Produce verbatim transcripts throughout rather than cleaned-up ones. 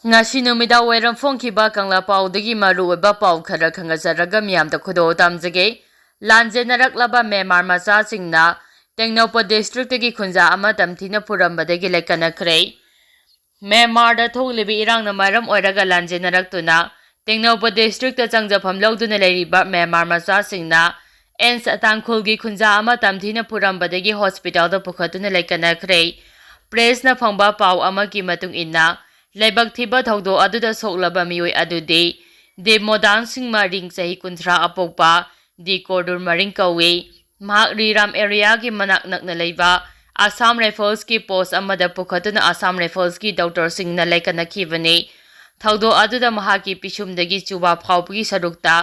ꯉꯁꯤ ꯅꯨꯃꯤꯗꯥꯡ ꯋꯥꯏꯔꯝ ꯐꯣꯡꯈꯤꯕ ꯀꯪꯂꯥ ꯄꯥꯎꯗꯒꯤ ꯃꯔꯨꯑꯣꯏꯕ ꯄꯥꯎ ꯈꯔ ꯈꯪꯖꯔꯒ ꯃꯤꯌꯥꯝꯗ ꯈꯨꯗꯣꯜ ꯇꯝꯖꯒꯦ꯫ ꯂꯥꯟꯖꯦꯟꯅꯔꯛꯂꯕ ꯃ꯭ꯌꯥꯟꯃꯥꯔ ꯃꯆꯥꯁꯤꯡꯅ ꯇꯦꯡꯅꯧꯄꯜ ꯗꯤꯁꯇ꯭ꯔꯤꯛꯇꯒꯤ ꯈꯨꯟꯖꯥ ꯑꯃ ꯇꯝꯊꯤꯅ ꯐꯨꯔꯝꯕꯗꯒꯤ ꯂꯩꯀꯠꯅꯈ꯭ꯔꯦ꯫ ꯃ꯭ꯌꯥꯟꯃꯥꯔꯗ ꯊꯣꯛꯂꯤꯕ ꯏꯔꯥꯡꯅ ꯃꯔꯝ ꯑꯣꯏꯔꯒ ꯂꯥꯟꯖꯦꯟꯅꯔꯛꯇꯨꯅ ꯇꯦꯡꯅꯧꯄꯜ ꯗꯤꯁꯇ꯭ꯔꯤꯛꯇ ꯆꯪꯖꯐꯝ ꯂꯧꯗꯨꯅ ꯂꯩꯔꯤꯕ ꯃ꯭ꯌꯥꯟꯃꯥꯔ ꯃꯆꯥꯁꯤꯡꯅ ꯑꯦꯟꯁ ꯇꯥꯡꯈꯨꯜꯒꯤ ꯈꯨꯟꯖꯥ ꯑꯃ ꯇꯝꯊꯤꯅ ꯐꯨꯔꯝꯕꯗꯒꯤ ꯍꯣꯁꯄꯤꯇꯥꯜꯗ ꯄꯨꯈꯠꯇꯨꯅ ꯂꯩꯀꯠꯅꯈ꯭ꯔꯦ꯫ ꯄ꯭ꯔꯦꯁꯅ ꯐꯪꯕ ꯄꯥꯎ ꯑꯃꯒꯤ ꯃꯇꯨꯡ ꯏꯟꯅ, ꯂꯥꯏꯕꯛ ꯊꯤꯕ ꯊꯧꯗꯣꯛ ꯑꯗꯨꯗ ꯁꯣꯛꯂꯕ ꯃꯤꯑꯣꯏ ꯑꯗꯨꯗꯤ ꯗꯦꯃꯣꯗꯥꯟ ꯁꯤꯡ ꯃꯔꯤꯡ, ꯆꯍꯤ ꯀꯨꯟꯊ꯭ꯔꯥ ꯑꯄꯣꯛꯄ, ꯗꯤ ꯀꯣꯔꯗꯨꯔ ꯃꯔꯤꯡ ꯀꯧꯏ꯫ ꯃꯍꯥꯛ ꯔꯤꯔꯥꯝ ꯑꯦꯔꯤꯌꯥꯒꯤ ꯃꯅꯥꯛ ꯅꯛꯅ ꯂꯩꯕ ꯑꯁꯥꯝ ꯔꯥꯏꯐꯜꯁꯀꯤ ꯄꯣꯁ ꯑꯃꯗ ꯄꯨꯈꯠꯇꯨꯅ ꯑꯁꯥꯝ ꯔꯥꯏꯐꯜꯁꯀꯤ ꯗꯣꯛꯇꯔꯁꯤꯡꯅ ꯂꯩꯀꯠꯅꯈꯤꯕꯅꯤ꯫ ꯊꯧꯗꯣꯛ ꯑꯗꯨꯗ ꯃꯍꯥꯛꯀꯤ ꯄꯤꯁꯨꯝꯗꯒꯤ ꯆꯨꯕꯥ ꯐꯥꯎꯕꯒꯤ ꯁꯔꯨꯛꯇ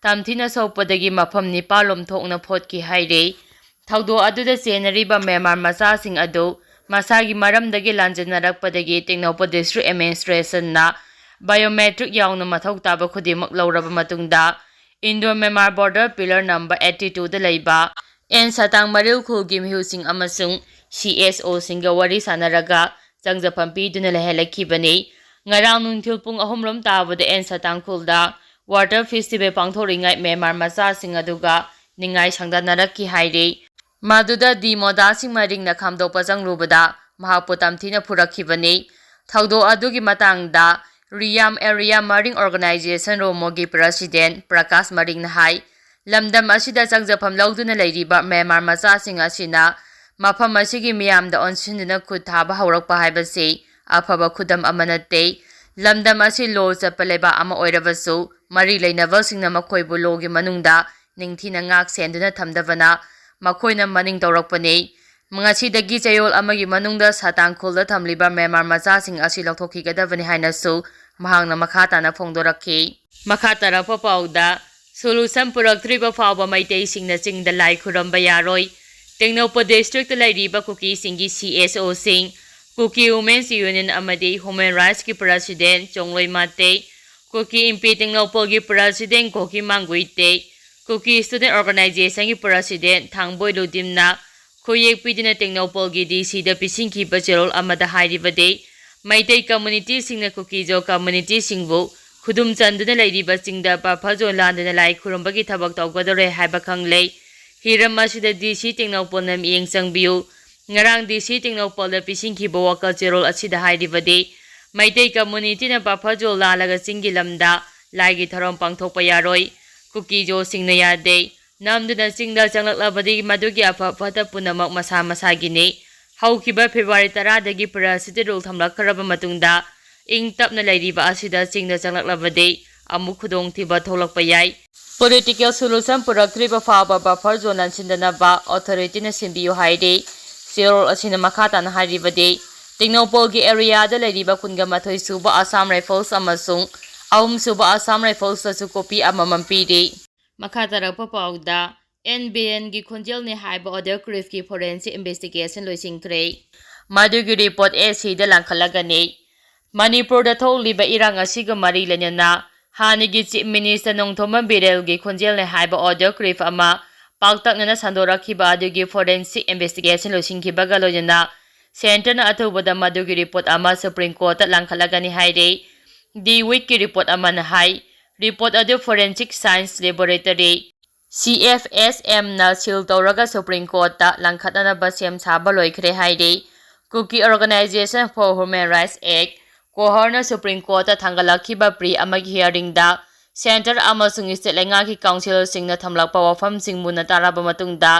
ꯇꯝꯊꯤꯅ ꯁꯣꯛꯄꯗꯒꯤ ꯃꯐꯝ ꯅꯤꯄꯥꯜꯂꯣꯝ ꯊꯣꯛꯅ ꯐꯣꯠꯈꯤ ꯍꯥꯏꯔꯤ꯫ ꯊꯧꯗꯣꯛ ꯑꯗꯨꯗ ꯆꯦꯟꯅꯔꯤꯕ ꯃ꯭ꯌꯥꯟꯃꯥꯔ ꯃꯆꯥꯁꯤꯡ ꯑꯗꯨ ꯃꯁꯥꯒꯤ ꯃꯔꯝꯗꯒꯤ ꯂꯥꯟꯖꯦꯟꯅꯔꯛꯄꯗꯒꯤ ꯇꯦꯡꯅꯧꯄꯜ ꯗꯤꯁꯇ꯭ꯔꯤꯛ ꯑꯦꯗꯃꯤꯅꯤꯁꯇ꯭ꯔꯦꯁꯟꯅ ꯕꯥꯏꯑꯣꯃꯦꯇ꯭ꯔꯤꯛ ꯌꯥꯎꯅ ꯃꯊꯧ ꯇꯥꯕ ꯈꯨꯗꯤꯡꯃꯛ ꯂꯧꯔꯕ ꯃꯇꯨꯡꯗ, Indo Myanmar border pillar number eighty two ꯗ ꯂꯩꯕ ꯑꯦꯟ ꯁꯇꯥꯡ ꯃꯔꯤꯜ ꯈꯨꯜꯒꯤ ꯃꯤꯍꯨꯠꯁꯤꯡ ꯑꯃꯁꯨꯡ C S O ꯁꯤꯡꯒ ꯋꯥꯔꯤ ꯁꯥꯟꯅꯔꯒ ꯆꯪꯖꯐꯝ ꯄꯤꯗꯨꯅ ꯂꯩꯍꯜꯂꯛꯈꯤꯕꯅꯤ꯫ ꯉꯔꯥꯡ ꯅꯨꯡꯊꯤꯜ ꯄꯨꯡ ꯑꯍꯨꯝ ꯔꯣꯝ ꯇꯥꯕꯗ ꯑꯦꯟ ꯁꯇꯥꯡ ꯈꯨꯜꯗ ꯋꯥꯇꯔ ꯐꯦꯁꯇꯤꯚꯦꯜ ꯄꯥꯡꯊꯣꯛꯂꯤꯉꯩ ꯃ꯭ꯌꯥꯟꯃꯥꯔ ꯃꯆꯥꯁꯤꯡ ꯑꯗꯨꯒ ꯅꯤꯡꯉꯥꯏ ꯁꯪꯗꯥꯅꯔꯛꯈꯤ ꯍꯥꯏꯔꯤ꯫ ꯃꯗꯨꯗ ꯗꯤ ꯃꯣꯗꯥ ꯁꯤꯡ ꯃꯔꯤꯡꯅ ꯈꯥꯝꯗꯣꯛꯄ ꯆꯪꯂꯨꯕꯗ ꯃꯍꯥꯛꯄꯨ ꯇꯝꯊꯤꯅ ꯐꯨꯔꯛꯈꯤꯕꯅꯤ꯫ ꯊꯧꯗꯣꯛ ꯑꯗꯨꯒꯤ ꯃꯇꯥꯡꯗ ꯔꯤꯌꯥꯝ ꯑꯦꯔꯤꯌꯥ ꯃꯔꯤꯡ ꯑꯣꯔꯒꯅꯥꯏꯖꯦꯁꯟ ꯔꯣꯃꯣꯒꯤ ꯄ꯭ꯔꯁꯤꯗꯦꯟ ꯄ꯭ꯔꯀꯥꯁ ꯃꯔꯤꯡꯅ ꯍꯥꯏ, ꯂꯝꯗꯝ ꯑꯁꯤꯗ ꯆꯪꯖꯐꯝ ꯂꯧꯗꯨꯅ ꯂꯩꯔꯤꯕ ꯃ꯭ꯌꯥꯟꯃꯥꯔ ꯃꯆꯥꯁꯤꯡ ꯑꯁꯤꯅ ꯃꯐꯝ ꯑꯁꯤꯒꯤ ꯃꯤꯌꯥꯝꯗ ꯑꯣꯟꯁꯤꯟꯗꯨꯅ ꯈꯨꯠ ꯊꯥꯕ ꯍꯧꯔꯛꯄ ꯍꯥꯏꯕꯁꯤ ꯑꯐꯕ ꯈꯨꯗꯝ ꯑꯃ ꯅꯠꯇꯦ꯫ ꯂꯝꯗꯝ ꯑꯁꯤ ꯂꯣ ꯆꯠꯄ ꯂꯩꯕꯥꯛ ꯑꯃ ꯑꯣꯏꯔꯕꯁꯨ, ꯃꯔꯤ ꯂꯩꯅꯕꯁꯤꯡꯅ ꯃꯈꯣꯏꯕꯨ ꯂꯣꯒꯤ ꯃꯅꯨꯡꯗ ꯅꯤꯡꯊꯤꯅ ꯉꯥꯛ ꯁꯦꯟꯗꯨꯅ ꯊꯝꯗꯕꯅ ꯃꯈꯣꯏꯅ ꯃꯅꯤꯡ ꯇꯧꯔꯛꯄꯅꯤ꯫ ꯉꯁꯤꯗꯒꯤ ꯆꯌꯣꯜ ꯑꯃꯒꯤ ꯃꯅꯨꯡꯗ ꯁꯇꯥꯡꯈꯨꯜꯗ ꯊꯝꯂꯤꯕ ꯃ꯭ꯌꯥꯟꯃꯥꯔ ꯃꯆꯥꯁꯤꯡ ꯑꯁꯤ ꯂꯧꯊꯣꯛꯈꯤꯒꯗꯕꯅꯤ ꯍꯥꯏꯅꯁꯨ ꯃꯍꯥꯛꯅ ꯃꯈꯥ ꯇꯥꯅ ꯐꯣꯡꯗꯣꯔꯛꯈꯤ꯫ ꯃꯈꯥ ꯇꯥꯔꯛꯄ ꯄꯥꯎꯗ, ꯁꯣꯂꯨꯁꯟ ꯄꯨꯔꯛꯇ꯭ꯔꯤꯕ ꯐꯥꯎꯕ ꯃꯩꯇꯩꯁꯤꯡꯅ ꯆꯤꯡꯗ ꯂꯥꯏ ꯈꯨꯔꯝꯕ ꯌꯥꯔꯣꯏ꯫ ꯇꯦꯡꯅꯧꯄꯜ ꯗꯤꯁꯇ꯭ꯔꯤꯛꯇ ꯂꯩꯔꯤꯕ ꯀꯨꯀꯤꯁꯤꯡꯒꯤ C S O ꯁꯤꯡ, ꯀꯨꯀꯤ ꯋꯨꯃꯦꯟꯁ ꯌꯨꯅꯤꯌꯟ ꯑꯃꯗꯤ ꯍ꯭ꯌꯨꯃꯦꯟ ꯔꯥꯏꯠꯁꯀꯤ ꯄ꯭ꯔꯁꯤꯗꯦꯟ ꯆꯣꯡꯂꯣꯏ ꯃꯥꯇꯦ, ꯀꯨꯀꯤ ꯏꯝꯄꯤ ꯇꯦꯡꯅꯧꯄꯜꯒꯤ ꯄ꯭ꯔꯁꯤꯗꯦꯟ ꯀꯣꯀꯤ ꯃꯥꯡꯒꯨꯏꯇꯦ, ꯀꯨꯀꯤ ꯁ꯭ꯇꯨꯗꯦꯟ ꯑꯣꯔꯒꯅꯥꯏꯖꯦꯁꯟꯒꯤ ꯄ꯭ꯔꯁꯤꯗꯦꯟ ꯊꯥꯡꯕꯣꯏ ꯂꯨꯗꯤꯝꯅ ꯈꯨꯌꯦꯛ ꯄꯤꯗꯨꯅ ꯇꯦꯡꯅꯧꯄꯜꯒꯤ D C ꯗ ꯄꯤꯁꯤꯟꯈꯤꯕ ꯆꯦꯔꯣꯜ ꯑꯃꯗ ꯍꯥꯏꯔꯤꯕꯗꯤ, ꯃꯩꯇꯩ ꯀꯝꯃꯨꯅꯤꯇꯤꯁꯤꯡꯅ ꯀꯨꯀꯤꯖꯣ ꯀꯝꯃꯨꯅꯤꯇꯤꯁꯤꯡꯕꯨ ꯈꯨꯗꯨꯝ ꯆꯟꯗꯨꯅ ꯂꯩꯔꯤꯕ ꯆꯤꯡꯗ ꯕꯐꯔ ꯖꯣꯟ ꯂꯥꯟꯗꯨꯅ ꯂꯥꯏ ꯈꯨꯔꯨꯝꯕꯒꯤ ꯊꯕꯛ ꯇꯧꯒꯗꯧꯔꯦ ꯍꯥꯏꯕ ꯈꯪꯂꯦ꯫ ꯍꯤꯔꯝ ꯑꯁꯤꯗ ꯗꯤ ꯁꯤ ꯇꯦꯡꯅꯧꯄꯜꯅ ꯃꯤꯠꯌꯦꯡ ꯆꯪꯕꯤꯌꯨ꯫ ꯉꯔꯥꯡ ꯗꯤ ꯁꯤ ꯇꯦꯡꯅꯧꯄꯜꯗ ꯄꯤꯁꯤꯟꯈꯤꯕ ꯋꯥꯀꯜ ꯆꯦꯔꯣꯜ ꯑꯁꯤꯗ ꯍꯥꯏꯔꯤꯕꯗꯤ, ꯃꯩꯇꯩ ꯀꯝꯃꯨꯅꯤꯇꯤꯅ ꯕꯐꯔ ꯖꯣꯟ ꯂꯥꯜꯂꯒ ꯆꯤꯡꯒꯤ ꯂꯝꯗ ꯂꯥꯏꯒꯤ ꯊꯧꯔꯝ ꯄꯥꯡꯊꯣꯛꯄ ꯌꯥꯔꯣꯏ꯫ ꯀꯨꯀꯤꯖꯣꯁꯤꯡꯅ ꯌꯥꯗꯦ꯫ ꯅꯝꯗꯨꯅ ꯆꯤꯡꯗ ꯆꯪꯂꯛꯂꯕꯗꯤ ꯃꯗꯨꯒꯤ ꯑꯐ ꯐꯠꯇ ꯄꯨꯝꯅꯃꯛ ꯃꯁꯥ ꯃꯁꯥꯒꯤꯅꯤ꯫ ꯍꯧꯈꯤꯕ ꯐꯦꯕ꯭ꯔꯨꯋꯥꯔꯤ ꯇꯔꯥꯗꯒꯤ ꯄ꯭ꯔꯁꯤꯗꯦꯟ ꯔꯨꯜ ꯊꯝꯂꯛꯈ꯭ꯔꯕ ꯃꯇꯨꯡꯗ ꯏꯪ ꯇꯞꯅ ꯂꯩꯔꯤꯕ ꯑꯁꯤꯗ ꯆꯤꯡꯗ ꯆꯪꯂꯛꯂꯕꯗꯤ ꯑꯃꯨꯛ ꯈꯨꯗꯣꯡꯊꯤꯕ ꯊꯣꯛꯂꯛꯄ ꯌꯥꯏ꯫ ꯄꯣꯂꯤꯇꯤꯀꯦꯜ ꯁꯣꯂꯨꯁꯟ ꯄꯨꯔꯛꯇ꯭ꯔꯤꯕ ꯐꯥꯎꯕ ꯕꯐꯔ ꯖꯣꯟ ꯂꯥꯟꯁꯤꯟꯗꯅꯕ ꯑꯣꯊꯣꯔꯤꯇꯤꯅ ꯁꯤꯟꯕꯤꯌꯨ ꯍꯥꯏꯔꯤ꯫ ꯆꯦꯔꯣꯜ ꯑꯁꯤꯅ ꯃꯈꯥ ꯇꯥꯅ ꯍꯥꯏꯔꯤꯕꯗꯤ, ꯇꯦꯡꯅꯧꯄꯜꯒꯤ ꯑꯦꯔꯤꯌꯥꯗ ꯂꯩꯔꯤꯕ ꯀꯨꯟꯒ ꯃꯥꯊꯣꯏ ꯁꯨꯕ ꯑꯁꯥꯝ ꯔꯥꯏꯐꯜꯁ ꯑꯃꯁꯨꯡ ꯑꯍꯨꯝ ꯁꯨꯕ ꯑꯁꯥꯝ ꯔꯥꯏꯐꯜꯁꯇꯁꯨ ꯀꯣꯄꯤ ꯑꯃꯃꯝ ꯄꯤꯔꯤ꯫ ꯃꯈꯥ ꯇꯥꯔꯛꯄ ꯄꯥꯎꯗ, ꯑꯦꯟ ꯕꯤꯔꯦꯟꯒꯤ ꯈꯣꯟꯖꯦꯜꯅꯤ ꯍꯥꯏꯕ ꯑꯣꯗꯤꯑꯣ ꯀ꯭ꯂꯤꯞꯀꯤ ꯐꯣꯔꯦꯟꯁꯤꯛ ꯏꯟꯚꯦꯁꯇꯤꯒꯦꯁꯟ ꯂꯣꯏꯁꯤꯟꯈ꯭ꯔꯦ꯫ ꯃꯗꯨꯒꯤ ꯔꯤꯄꯣꯔꯠ ꯑꯦꯁ ꯁꯤꯗ ꯂꯥꯡꯈꯠꯂꯒꯅꯤ꯫ ꯃꯅꯤꯄꯨꯔꯗ ꯊꯣꯛꯂꯤꯕ ꯏꯔꯥꯡ ꯑꯁꯤꯒ ꯃꯔꯤ ꯂꯩꯅꯅ ꯍꯥꯟꯅꯒꯤ ꯆꯤꯐ ꯃꯤꯅꯤꯁꯇꯔ ꯅꯣꯡꯊꯣꯝꯕꯝ ꯕꯤꯔꯦꯜꯒꯤ ꯈꯣꯟꯖꯦꯜꯅꯤ ꯍꯥꯏꯕ ꯑꯣꯗꯤꯑꯣ ꯀ꯭ꯂꯤꯞ ꯑꯃ ꯄꯥꯛꯇꯛꯅꯅ ꯁꯟꯗꯣꯔꯛꯈꯤꯕ ꯑꯗꯨꯒꯤ ꯐꯣꯔꯦꯟꯁꯤꯛ ꯏꯟꯚꯦꯁꯇꯤꯒꯦꯁꯟ ꯂꯣꯏꯁꯤꯟꯈꯤꯕꯒ ꯂꯣꯏꯅꯅ ꯁꯦꯟꯇꯔꯅ ꯑꯊꯨꯕꯗ ꯃꯗꯨꯒꯤ ꯔꯤꯄꯣꯔꯠ ꯑꯃ ꯁꯨꯄ꯭ꯔꯤꯝ ꯀꯣꯔꯠꯇ ꯂꯥꯡꯈꯠꯂꯒꯅꯤ ꯍꯥꯏꯔꯦ꯫ ꯗꯤ ꯋꯤꯛꯀꯤ ꯔꯤꯄꯣꯔꯠ ꯑꯃꯅ ꯍꯥꯏ, ꯔꯤꯄꯣꯔꯠ ꯑꯗꯨ forensic science laboratory, C F S ꯑꯦꯝꯅ ꯁꯤꯜ ꯇꯧꯔꯒ ꯁꯨꯄ꯭ꯔꯤꯝ ꯀꯣꯔꯠꯇ ꯂꯪꯈꯠꯅꯅꯕ ꯁꯦꯝ ꯁꯥꯕ ꯂꯣꯏꯈ꯭ꯔꯦ ꯍꯥꯏꯔꯤ꯫ ꯀꯨꯀꯤ ꯑꯣꯔꯒꯅꯥꯏꯖꯦꯁꯟ ꯐꯣꯔ ꯍ꯭ꯌꯨꯃꯦꯟ ꯔꯥꯏꯠꯁ ꯑꯦꯛ, ꯀꯣꯍꯔꯅ ꯁꯨꯄ꯭ꯔꯤꯝ ꯀꯣꯔꯠꯇ ꯊꯥꯡꯒꯠꯂꯛꯈꯤꯕ ꯄ꯭ꯔꯤ ꯑꯃꯒꯤ ꯍꯤꯌꯥꯔꯤꯡꯗ ꯁꯦꯟꯇꯔ ꯑꯃꯁꯨꯡ ꯁ꯭ꯇꯦꯠ ꯂꯩꯉꯥꯛꯀꯤ ꯀꯥꯎꯟꯁꯤꯜꯁꯤꯡꯅ ꯊꯝꯂꯛꯄ ꯋꯥꯐꯝꯁꯤꯡ ꯃꯨꯟꯅ ꯇꯥꯔꯕ ꯃꯇꯨꯡꯗ,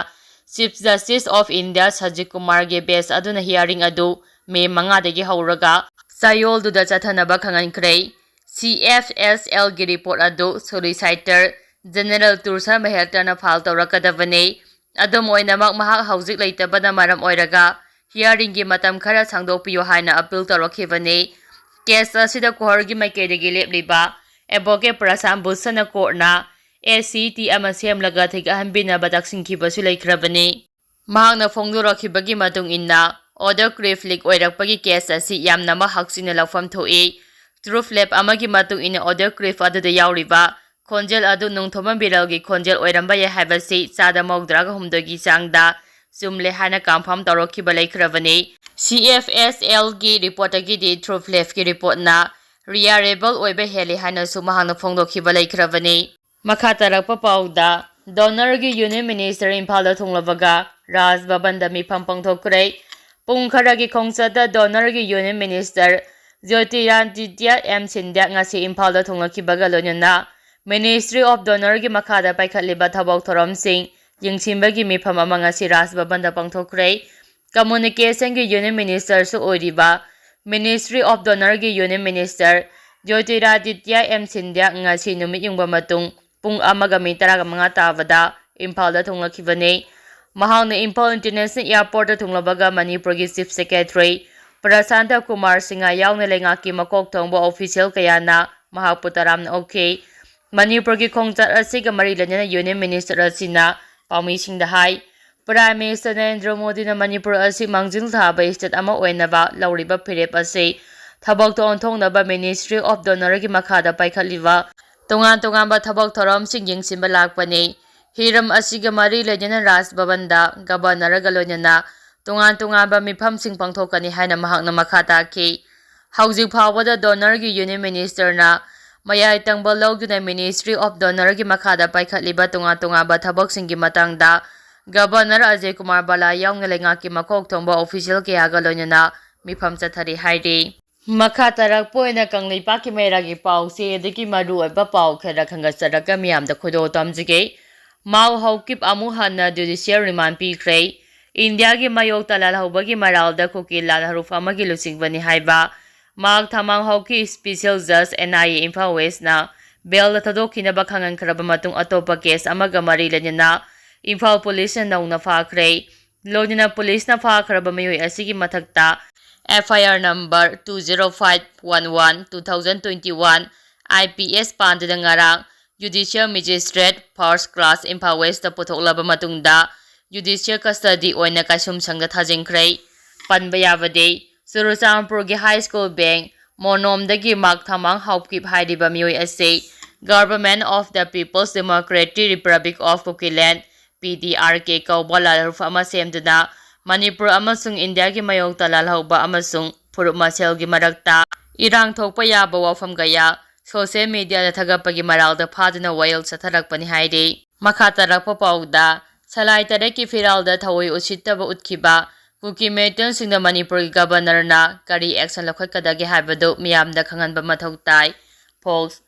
chief justice of India Sajit ꯀꯨꯃꯥꯔꯒꯤ ꯕꯦꯟꯆ ꯑꯗꯨꯅ ꯍꯤꯌꯥꯔꯤꯡ ꯑꯗꯨ ꯃꯦ ꯃꯉꯥꯗꯒꯤ ꯍꯧꯔꯒ ꯆꯌꯣꯜꯗꯨꯗ ꯆꯠꯊꯅꯕ ꯈꯪꯍꯟꯈ꯭ꯔꯦ꯫ ꯁꯤ ꯑꯦꯐ ꯑꯦꯁ ꯑꯦꯜꯒꯤ ꯔꯤꯄꯣꯔꯠ ꯑꯗꯨ ꯁꯣꯂꯤꯁꯥꯏꯇꯔ ꯖꯦꯅꯦꯔꯦꯜ ꯇꯨꯔꯁꯥ ꯃꯦꯍꯇꯥꯅ ꯐꯥꯏꯜ ꯇꯧꯔꯛꯀꯗꯕꯅꯤ꯫ ꯑꯗꯨꯝ ꯑꯣꯏꯅꯃꯛ, ꯃꯍꯥꯛ ꯍꯧꯖꯤꯛ ꯂꯩꯇꯕꯅ ꯃꯔꯝ ꯑꯣꯏꯔꯒ ꯍꯤꯌꯥꯔꯤꯡꯒꯤ ꯃꯇꯝ ꯈꯔ ꯁꯥꯡꯗꯣꯛꯄꯤꯌꯨ ꯍꯥꯏꯅ ꯑꯄꯤꯜ ꯇꯧꯔꯛꯈꯤꯕꯅꯤ꯫ ꯀꯦꯁ ꯑꯁꯤꯗ ꯀꯣꯍꯔꯒꯤ ꯃꯥꯏꯀꯩꯗꯒꯤ ꯂꯦꯞꯂꯤꯕ ꯑꯦꯗꯚꯣꯀꯦꯠ ꯄ꯭ꯔꯁꯥꯟ ꯚꯨꯁꯟꯅ ꯀꯣꯔꯠꯅ ꯑꯦ ꯁꯤ ꯇꯤ ꯑꯃ ꯁꯦꯝꯂꯒ ꯊꯤꯒꯠꯍꯟꯕꯤꯅꯕ ꯇꯛꯁꯤꯟꯈꯤꯕꯁꯨ ꯂꯩꯈ꯭ꯔꯕꯅꯤ꯫ ꯃꯍꯥꯛꯅ ꯐꯣꯡꯗꯣꯔꯛꯈꯤꯕꯒꯤ ꯃꯇꯨꯡ ꯏꯟꯅ, ꯑꯣꯗꯤꯑꯣ ꯀ꯭ꯂꯤꯞ ꯂꯤꯛ ꯑꯣꯏꯔꯛꯄꯒꯤ ꯀꯦꯁ ꯑꯁꯤ ꯌꯥꯝꯅꯃꯛ ꯍꯛꯆꯤꯟꯅ ꯂꯧꯐꯝ ꯊꯣꯛꯏ꯫ ꯇ꯭ꯔꯨꯐ ꯂꯦꯕ ꯑꯃꯒꯤ ꯃꯇꯨꯡ ꯏꯟꯅ, ꯑꯣꯗꯤꯑꯣ ꯀ꯭ꯂꯤꯞ ꯑꯗꯨꯗ ꯌꯥꯎꯔꯤꯕ ꯈꯣꯟꯖꯦꯜ ꯑꯗꯨ ꯅꯣꯡꯊꯣꯝꯕꯝ ꯕꯤꯔꯦꯜꯒꯤ ꯈꯣꯟꯖꯦꯜ ꯑꯣꯏꯔꯝꯕ ꯌꯥꯏ ꯍꯥꯏꯕꯁꯤ ꯆꯥꯗ ꯃꯧꯗ꯭ꯔꯥꯒ ꯍꯨꯝꯗꯣꯏꯒꯤ ꯆꯥꯡꯗ ꯆꯨꯝꯂꯦ ꯍꯥꯏꯅ ꯀꯟꯐꯥꯔꯝ ꯇꯧꯔꯛꯈꯤꯕ ꯂꯩꯈ꯭ꯔꯕꯅꯤ꯫ ꯁꯤ ꯑꯦꯐ ꯑꯦꯁ ꯑꯦꯜꯒꯤ ꯔꯤꯄꯣꯔꯠꯇꯒꯤꯗꯤ ꯇ꯭ꯔꯨꯊ ꯂꯦꯐꯀꯤ ꯔꯤꯄꯣꯔꯠꯅ ꯔꯤꯂꯥꯌꯦꯕꯜ ꯑꯣꯏꯕ ꯍꯦꯜꯂꯤ ꯍꯥꯏꯅꯁꯨ ꯃꯍꯥꯛꯅ ꯐꯣꯡꯗꯣꯛꯈꯤꯕ ꯂꯩꯈ꯭ꯔꯕꯅꯤ꯫ ꯃꯈꯥ ꯇꯥꯔꯛꯄ ꯄꯥꯎꯗ, ꯗꯣꯅꯔꯒꯤ ꯌꯨꯅꯤꯌꯟ ꯃꯤꯅꯤꯁꯇꯔ ꯏꯝꯐꯥꯜꯗ ꯊꯨꯡꯂꯕꯒ ꯔꯥꯖ ꯚꯕꯟꯗ ꯃꯤꯐꯝ ꯄꯥꯡꯊꯣꯛꯈ꯭ꯔꯦ꯫ ꯄꯨꯡ ꯈꯔꯒꯤ ꯈꯣꯡꯆꯠꯇ ꯗꯣꯅꯔꯒꯤ union minister Jyotiraditya M Scindia ꯉꯁꯤ ꯏꯝꯐꯥꯜꯗ ꯊꯨꯡꯂꯈꯤꯕꯒ ꯂꯣꯏꯅꯅ ꯃꯤꯅꯤꯁꯇ꯭ꯔꯤ ꯑꯣꯐ ꯗꯣꯅꯔꯒꯤ ꯃꯈꯥꯗ ꯄꯥꯏꯈꯠꯂꯤꯕ ꯊꯕꯛ ꯊꯧꯔꯝꯁꯤꯡ ꯌꯦꯡꯁꯤꯟꯕꯒꯤ ꯃꯤꯐꯝ ꯑꯃ ꯉꯁꯤ ꯔꯥꯖ ꯚꯕꯟꯗ ꯄꯥꯡꯊꯣꯛꯈ꯭ꯔꯦ꯫ ꯀꯝꯃꯨꯅꯤꯀꯦꯁꯟꯒꯤ ꯌꯨꯅꯤꯌꯟ ꯃꯤꯅꯤꯁꯇꯔꯁꯨ ꯑꯣꯏꯔꯤꯕ ꯃꯤꯅꯤꯁꯇ꯭ꯔꯤ ꯑꯣꯐ ꯗꯣꯅꯔꯒꯤ union minister Jyotiraditya M Scindia ꯉꯁꯤ ꯅꯨꯃꯤꯠ ꯌꯨꯡꯕ ꯃꯇꯨꯡ ꯄꯨꯡ ꯑꯃꯒ ꯃꯤꯅꯤꯠ ꯇꯔꯥꯃꯉꯥ ꯇꯥꯕꯗ ꯏꯝꯐꯥꯜꯗ ꯊꯨꯡꯂꯈꯤꯕꯅꯤ꯫ ꯃꯍꯥꯛꯅ ꯏꯝꯐꯥꯜ ꯏꯟꯇꯔꯅꯦꯁꯅꯦꯜ ꯑꯦꯌꯔꯄꯣꯔꯠꯇ ꯊꯨꯡꯂꯕꯒ ꯃꯅꯤꯄꯨꯔꯒꯤ ꯆꯤꯐ ꯁꯦꯀ꯭ꯔꯦꯇꯔꯤ ꯄ꯭ꯔꯁꯥꯟꯇ ꯀꯨꯃꯥꯔ ꯁꯤꯡꯍ ꯌꯥꯎꯅ ꯂꯩꯉꯥꯛꯀꯤ ꯃꯀꯣꯛ ꯊꯣꯡꯕ ꯑꯣꯐꯤꯁꯤꯌꯦꯜ ꯀꯌꯥꯅ ꯃꯍꯥꯛꯄꯨ ꯇꯔꯥꯝꯅ ꯑꯣꯛꯈꯤ꯫ ꯃꯅꯤꯄꯨꯔꯒꯤ ꯈꯣꯡꯆꯠ ꯑꯁꯤꯒ ꯃꯔꯤ ꯂꯩꯅꯅ ꯌꯨꯅꯤꯌꯟ ꯃꯤꯅꯤꯁꯇꯔ ꯑꯁꯤꯅ ꯄꯥꯎꯃꯤꯁꯤꯡꯗ ꯍꯥꯏ, ꯄ꯭ꯔꯥꯏꯝ ꯃꯤꯅꯤꯁꯇꯔ ꯅꯔꯦꯟꯗ꯭ꯔ ꯃꯣꯗꯤꯅ ꯃꯅꯤꯄꯨꯔ ꯑꯁꯤ ꯃꯥꯡꯖꯤꯜ ꯊꯥꯕ ꯁ꯭ꯇꯦꯠ ꯑꯃ ꯑꯣꯏꯅꯕ ꯂꯧꯔꯤꯕ ꯐꯤꯔꯦꯞ ꯑꯁꯤ ꯊꯕꯛꯇ ꯑꯣꯟꯊꯣꯛꯅꯕ ꯃꯤꯅꯤꯁꯇ꯭ꯔꯤ ꯑꯣꯐ ꯗꯣꯅꯔꯒꯤ ꯃꯈꯥꯗ ꯄꯥꯏꯈꯠꯂꯤꯕ ꯇꯣꯉꯥꯟ ꯇꯣꯉꯥꯟꯕ ꯊꯕꯛ ꯊꯧꯔꯝꯁꯤꯡ ꯌꯦꯡꯁꯤꯟꯕ ꯂꯥꯛꯄꯅꯤ꯫ ꯍꯤꯔꯝ ꯑꯁꯤꯒ ꯃꯔꯤ ꯂꯩꯅꯅ ꯔꯥꯖ ꯚꯕꯟꯗ ꯒꯕꯔꯅꯔꯒ ꯂꯣꯏꯅꯅ ꯇꯣꯉꯥꯟ ꯇꯣꯉꯥꯟꯕ ꯃꯤꯐꯝꯁꯤꯡ ꯄꯥꯡꯊꯣꯛꯀꯅꯤ ꯍꯥꯏꯅ ꯃꯍꯥꯛꯅ ꯃꯈꯥ ꯇꯥꯈꯤ꯫ ꯍꯧꯖꯤꯛ ꯐꯥꯎꯕꯗ ꯗꯣꯅꯔꯒꯤ ꯌꯨꯅꯤꯌꯟ ꯃꯤꯅꯤꯁꯇꯔꯅ ꯃꯌꯥꯏ ꯇꯪꯕ ꯂꯧꯗꯨꯅ ꯃꯤꯅꯤꯁꯇ꯭ꯔꯤ ꯑꯣꯐ ꯗꯣꯅꯔꯒꯤ ꯃꯈꯥꯗ ꯄꯥꯏꯈꯠꯂꯤꯕ ꯇꯣꯉꯥꯟ ꯇꯣꯉꯥꯟꯕ ꯊꯕꯛꯁꯤꯡꯒꯤ ꯃꯇꯥꯡꯗ ꯒꯕꯔꯅꯔ ꯑꯖꯌ ꯀꯨꯃꯥꯔ ꯕꯂꯥ ꯌꯥꯎꯅ ꯂꯩꯉꯥꯛꯀꯤ ꯃꯀꯣꯛ ꯊꯣꯡꯕ ꯑꯣꯐꯤꯁꯤꯌꯦꯜ ꯀꯌꯥꯒ ꯂꯣꯏꯅꯅ ꯃꯤꯐꯝ ꯆꯠꯊꯔꯤ ꯍꯥꯏꯔꯤ꯫ ꯃꯈꯥ ꯇꯥꯔꯛꯄ ꯑꯣꯏꯅ ꯀꯪꯂꯩꯄꯥꯛꯀꯤ ꯃꯩꯔꯥꯒꯤ ꯄꯥꯎꯆꯦꯗꯒꯤ ꯃꯔꯨꯑꯣꯏꯕ ꯄꯥꯎ ꯈꯔ ꯈꯟꯒꯠꯆꯔꯒ ꯃꯤꯌꯥꯝꯗ ꯈꯨꯗꯣꯜ ꯇꯝꯖꯒꯦ꯫ ꯃꯥꯎ ꯍꯧꯀꯤꯞ ꯑꯃꯨꯛ ꯍꯟꯅ ꯖꯨꯗꯤꯁꯤꯌꯦꯜ ꯔꯤꯃꯥꯟ ꯄꯤꯈ꯭ꯔꯦ꯫ ꯏꯟꯗꯤꯌꯥꯒꯤ ꯃꯥꯌꯣꯛꯇ ꯂꯥꯜꯍꯧꯕꯒꯤ ꯃꯔꯥꯜꯗ ꯀꯨꯀꯤ ꯂꯥꯟ ꯍꯔꯨꯞ ꯑꯃꯒꯤ ꯂꯨꯆꯤꯡꯕꯅꯤ ꯍꯥꯏꯕ ꯃꯥꯛ ꯊꯃꯥꯡ ꯍꯧꯀꯤ ꯏꯁꯄꯤꯁꯦꯜ ꯖꯖ ꯑꯦꯟ ꯑꯥꯏ ꯑꯦ ꯏꯝꯐꯥꯜ ꯋꯦꯁꯅ ꯕꯦꯜꯗ ꯊꯥꯗꯣꯛꯈꯤꯅꯕ ꯈꯪꯍꯟꯈ꯭ꯔꯕ ꯃꯇꯨꯡ ꯑꯇꯣꯞꯄ ꯀꯦꯁ ꯑꯃꯒ ꯃꯔꯤ ꯂꯩꯅꯅ ꯏꯝꯐꯥꯜ ꯄꯨꯂꯤꯁꯅ ꯅꯧꯅ ꯐꯥꯈ꯭ꯔꯦ꯫ ꯂꯣꯏꯅꯅ ꯄꯨꯂꯤꯁꯅ ꯐꯥꯈ꯭ꯔꯕ ꯃꯤꯑꯣꯏ ꯑꯁꯤꯒꯤ ꯃꯊꯛꯇ F I R number two zero five one one two thousand twenty one I P S ꯄꯥꯟꯗꯨꯅ ꯉꯔꯥꯡ judicial magistrate first class Imphal ꯋꯦꯁꯇ ꯄꯨꯊꯣꯛꯂꯕ ꯃꯇꯨꯡꯗ ꯖꯨꯗꯤꯁꯤꯌꯦꯜ ꯀꯁꯇꯗꯤ ꯑꯣꯏꯅ ꯀꯥꯏꯁꯨꯝꯁꯪꯗ ꯊꯥꯖꯤꯟꯈ꯭ꯔꯦ꯫ ꯄꯟꯕ ꯌꯥꯕꯗꯤ, ꯆꯨꯔꯆꯥꯟꯄꯨꯔꯒꯤ ꯍꯥꯏ ꯁ꯭ꯀꯨꯜ ꯕꯦꯡ ꯃꯣꯅꯣꯝꯗꯒꯤ ꯃꯥꯛ ꯊꯃꯥꯡ ꯍꯥꯎꯀꯤꯞ ꯍꯥꯏꯔꯤꯕ ꯃꯤꯑꯣꯏ ꯑꯁꯤ Government of the People's Democratic Republic of Kukiland P D R K ꯀꯧꯕ ꯂꯥꯜꯍꯧꯐꯝ ꯑꯃ ꯁꯦꯝꯗꯨꯅ ꯃꯅꯤꯄꯨꯔ ꯑꯃꯁꯨꯡ ꯏꯟꯗꯤꯌꯥꯒꯤ ꯃꯥꯌꯣꯛꯇ ꯂꯥꯜꯍꯧꯕ ꯑꯃꯁꯨꯡ ꯐꯨꯔꯨꯞ ꯃꯁꯦꯜꯒꯤ ꯃꯔꯛꯇ ꯏꯔꯥꯡ ꯊꯣꯛꯄ ꯌꯥꯕ ꯋꯥꯐꯝ ꯀꯌꯥ ꯁꯣꯁꯤꯌꯦꯜ ꯃꯤꯗꯤꯌꯥꯗ ꯊꯥꯒꯠꯄꯒꯤ ꯃꯔꯥꯜꯗ ꯐꯥꯗꯨꯅ ꯋꯥꯌꯦꯜ ꯆꯠꯊꯔꯛꯄꯅꯤ ꯍꯥꯏꯔꯤ꯫ ꯃꯈꯥ ꯇꯥꯔꯛꯄ ꯄꯥꯎꯗ, ꯁꯂꯥꯏ ꯇꯔꯦꯠꯀꯤ ꯐꯤꯔꯥꯜꯗ ꯊꯑꯣꯏ ꯎꯁꯤꯠꯇꯕ ꯎꯠꯈꯤꯕ ꯀꯨꯀꯤ ꯃꯤꯂꯤꯇꯦꯟꯁꯤꯡꯗ ꯃꯅꯤꯄꯨꯔꯒꯤ ꯒꯕꯔꯅꯔꯅ ꯀꯔꯤ ꯑꯦꯛꯁꯟ ꯂꯧꯈꯠꯀꯗꯒꯦ ꯍꯥꯏꯕꯗꯨ ꯃꯤꯌꯥꯝꯗ ꯈꯪꯍꯟꯕ ꯃꯊꯧ ꯇꯥꯏ꯫ ꯐꯣꯛꯁ,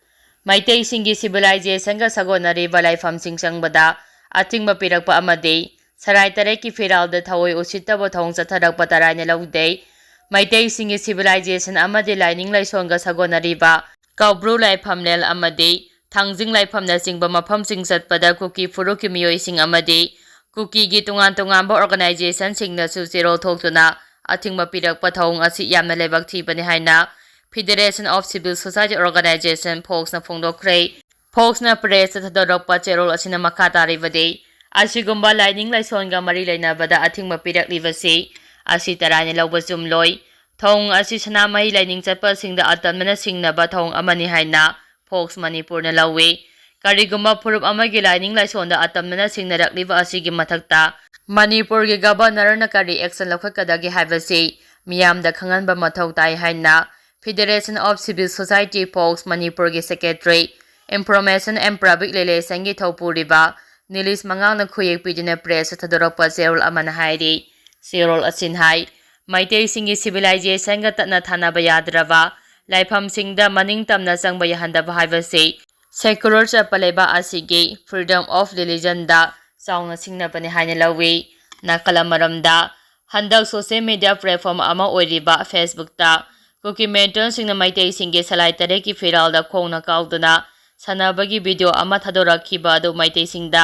ꯃꯩꯇꯩꯁꯤꯡꯒꯤ ꯁꯤꯚꯤꯂꯥꯏꯖꯦꯁꯟꯒ ꯁꯥꯒꯣꯟꯅꯔꯤꯕ ꯂꯥꯏꯐꯝꯁꯤꯡ ꯆꯪꯕꯗ ꯑꯊꯤꯡꯕ ꯄꯤꯔꯛꯄ ꯑꯃꯗꯤ ꯁꯂꯥꯏ ꯇꯔꯦꯠꯀꯤ ꯐꯤꯔꯥꯜꯗ ꯊꯑꯣꯏ ꯎꯁꯤꯠꯇꯕ ꯊꯧꯑꯣꯡ ꯆꯠꯊꯔꯛꯄ ꯇꯔꯥꯏꯅ ꯂꯧꯗꯦ꯫ ꯃꯩꯇꯩꯁꯤꯡꯒꯤ ꯁꯤꯚꯤꯂꯥꯏꯖꯦꯁꯟ ꯑꯃꯗꯤ ꯂꯥꯏꯅꯤꯡ ꯂꯥꯏꯁꯣꯟꯒ ꯁꯥꯒꯣꯟꯅꯔꯤꯕ ꯀꯧꯕ꯭ꯔꯨ ꯂꯥꯏꯐꯝꯂꯦꯟ ꯑꯃꯗꯤ ꯊꯥꯡꯖꯤꯡ ꯂꯥꯏꯐꯝꯅꯆꯤꯡꯕ ꯃꯐꯝꯁꯤꯡ ꯆꯠꯄꯗ ꯀꯨꯀꯤ ꯐꯨꯔꯨꯞꯀꯤ ꯃꯤꯑꯣꯏꯁꯤꯡ ꯑꯃꯗꯤ ꯀꯨꯀꯤꯒꯤ ꯇꯣꯉꯥꯟ ꯇꯣꯉꯥꯟꯕ ꯑꯣꯔꯒꯅꯥꯏꯖꯦꯁꯟꯁꯤꯡꯅꯁꯨ ꯆꯦꯔꯣꯜ ꯊꯣꯛꯇꯨꯅ ꯑꯊꯤꯡꯕ ꯄꯤꯔꯛꯄ ꯊꯧꯑꯣꯡ ꯑꯁꯤ ꯌꯥꯝꯅ ꯂꯥꯏꯕꯛ ꯊꯤꯕꯅꯤ ꯍꯥꯏꯅ Federation of Civil Society Organization, ꯐꯣꯛꯁꯅ ꯐꯣꯡꯗꯣꯛꯈ꯭ꯔꯦ꯫ ꯐꯣꯛꯁꯅ ꯄ꯭ꯔꯦꯁꯇ ꯊꯥꯗꯣꯔꯛꯄ ꯆꯦꯔꯣꯜ ꯑꯁꯤꯅ ꯃꯈꯥ ꯇꯥꯔꯤꯕꯗꯤ, ꯑꯁꯤꯒꯨꯝꯕ ꯂꯥꯏꯅꯤꯡ ꯂꯥꯏꯁꯣꯟꯒ ꯃꯔꯤ ꯂꯩꯅꯕꯗ ꯑꯊꯤꯡꯕ ꯄꯤꯔꯛꯂꯤꯕꯁꯤ ꯑꯁꯤ ꯇꯔꯥꯏꯅ ꯂꯧꯕ ꯆꯨꯝꯂꯣꯏ꯫ ꯊꯧꯑꯣꯡ ꯑꯁꯤ ꯁꯅꯥꯃꯍꯤ ꯂꯥꯏꯅꯤꯡ ꯆꯠꯄꯁꯤꯡꯗ ꯑꯇꯝꯅꯅ ꯁꯤꯡꯅꯕ ꯊꯧꯑꯣꯡ ꯑꯃꯅꯤ ꯍꯥꯏꯅ ꯐꯣꯛꯁ ꯃꯅꯤꯄꯨꯔꯅ ꯂꯧꯏ꯫ ꯀꯔꯤꯒꯨꯝꯕ ꯐꯨꯔꯨꯞ ꯑꯃꯒꯤ ꯂꯥꯏꯅꯤꯡ ꯂꯥꯏꯁꯣꯟꯗ ꯑꯇꯝꯅꯅ ꯁꯤꯡꯅꯔꯛꯂꯤꯕ ꯑꯁꯤꯒꯤ ꯃꯊꯛꯇ ꯃꯅꯤꯄꯨꯔꯒꯤ ꯒꯕꯔꯅꯔꯅ ꯀꯔꯤ ꯑꯦꯛꯁꯟ ꯂꯧꯈꯠꯀꯗꯒꯦ ꯍꯥꯏꯕꯁꯤ ꯃꯤꯌꯥꯝꯗ ꯈꯪꯍꯟꯕ ꯃꯊꯧ ꯇꯥꯏ ꯍꯥꯏꯅ Federation of Civil Society, fox ꯃꯅꯤꯄꯨꯔꯒꯤ ꯁꯦꯀ꯭ꯔꯦꯇꯔꯤ, Information and Public Relationꯒꯤ ꯊꯧꯄꯨꯔꯤꯕ ꯅꯤꯂꯤꯁ ꯃꯉꯥꯡꯅ ꯈꯨꯌꯦꯛ ꯄꯤꯗꯨꯅ ꯄ꯭ꯔꯦꯁꯇ ꯊꯥꯗꯣꯔꯛꯄ ꯆꯦꯔꯣꯜ ꯑꯃꯅ ꯍꯥꯏꯔꯤ꯫ ꯆꯦꯔꯣꯜ ꯑꯁꯤꯅ ꯍꯥꯏ, ꯃꯩꯇꯩꯁꯤꯡꯒꯤ ꯁꯤꯚꯤꯂꯥꯏꯖꯦꯁꯟꯒ ꯇꯠꯅ ꯊꯥꯅꯕ ꯌꯥꯗ꯭ꯔꯕ ꯂꯥꯏꯐꯝꯁꯤꯡꯗ ꯃꯅꯤꯡ ꯇꯝꯅ ꯆꯪꯕ ꯌꯥꯍꯟꯗꯕ ꯍꯥꯏꯕꯁꯤ ꯁꯦꯀꯨꯂꯔ ꯆꯠꯄ ꯂꯩꯕꯥꯛ ꯑꯁꯤꯒꯤ freedom of religionꯗ ꯆꯥꯎꯅ ꯁꯤꯡꯅꯕꯅꯤ ꯍꯥꯏꯅ ꯂꯧꯏ꯫ ꯅꯥꯀꯜ ꯑꯃꯔꯣꯝꯗ, ꯍꯟꯗꯛ ꯁꯣꯁꯤꯌꯦꯜ ꯃꯤꯗꯤꯌꯥ ꯄ꯭ꯂꯦꯠꯐꯣꯔꯝ ꯑꯃ ꯑꯣꯏꯔꯤꯕ Facebookꯇ ꯀꯨꯀꯤ ꯃꯤꯂꯤꯇꯦꯟꯁꯤꯡꯅ ꯃꯩꯇꯩꯁꯤꯡꯒꯤ ꯁꯂꯥꯏ ꯇꯔꯦꯠꯀꯤ ꯐꯤꯔꯥꯜꯗ ꯈꯣꯡꯅ ꯀꯥꯎꯗꯨꯅ ꯁꯥꯟꯅꯕꯒꯤ ꯚꯤꯗꯤꯑꯣ ꯑꯃ ꯊꯥꯗꯣꯔꯛꯈꯤꯕ ꯑꯗꯨ ꯃꯩꯇꯩꯁꯤꯡꯗ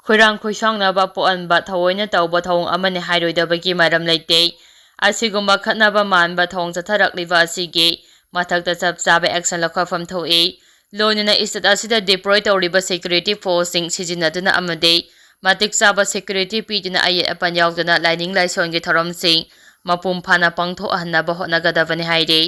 ꯈꯣꯏꯔꯥꯡ ꯈꯣꯏꯁꯥꯎꯅꯕ ꯄꯣꯛꯍꯟꯕ ꯊꯑꯣꯏꯅ ꯇꯧꯕ ꯊꯧꯑꯣꯡ ꯑꯃꯅꯤ ꯍꯥꯏꯔꯣꯏꯗꯕꯒꯤ ꯃꯔꯝ ꯂꯩꯇꯦ꯫ ꯑꯁꯤꯒꯨꯝꯕ ꯈꯠꯅꯕ ꯃꯥꯟꯕ ꯊꯧꯑꯣꯡ ꯆꯠꯊꯔꯛꯂꯤꯕ ꯑꯁꯤꯒꯤ ꯃꯊꯛꯇ ꯆꯞ ꯆꯥꯕ ꯑꯦꯛꯁꯟ ꯂꯧꯈꯠꯐꯝ ꯊꯣꯛꯏ꯫ ꯂꯣꯏꯅꯅ ꯏꯁꯇꯦꯠ ꯑꯁꯤꯗ ꯗꯤꯄ꯭ꯂꯣꯏ ꯇꯧꯔꯤꯕ ꯁꯦꯀ꯭ꯌꯨꯔꯤꯇꯤ ꯐꯣꯔꯁꯁꯤꯡ ꯁꯤꯖꯤꯟꯅꯗꯨꯅ ꯑꯃꯗꯤ ꯃꯇꯤꯛ ꯆꯥꯕ ꯁꯦꯀ꯭ꯌꯨꯔꯤꯇꯤ ꯄꯤꯗꯨꯅ ꯑꯌꯦꯠ ꯑꯄꯟ ꯌꯥꯎꯗꯅ ꯂꯥꯏꯅꯤꯡ ꯂꯥꯏꯁꯣꯟꯒꯤ ꯊꯧꯔꯝꯁꯤꯡ ꯃꯄꯨꯡ ꯐꯥꯅ ꯄꯥꯡꯊꯣꯛꯍꯟꯅꯕ ꯍꯣꯠꯅꯒꯗꯕꯅꯤ ꯍꯥꯏꯔꯤ꯫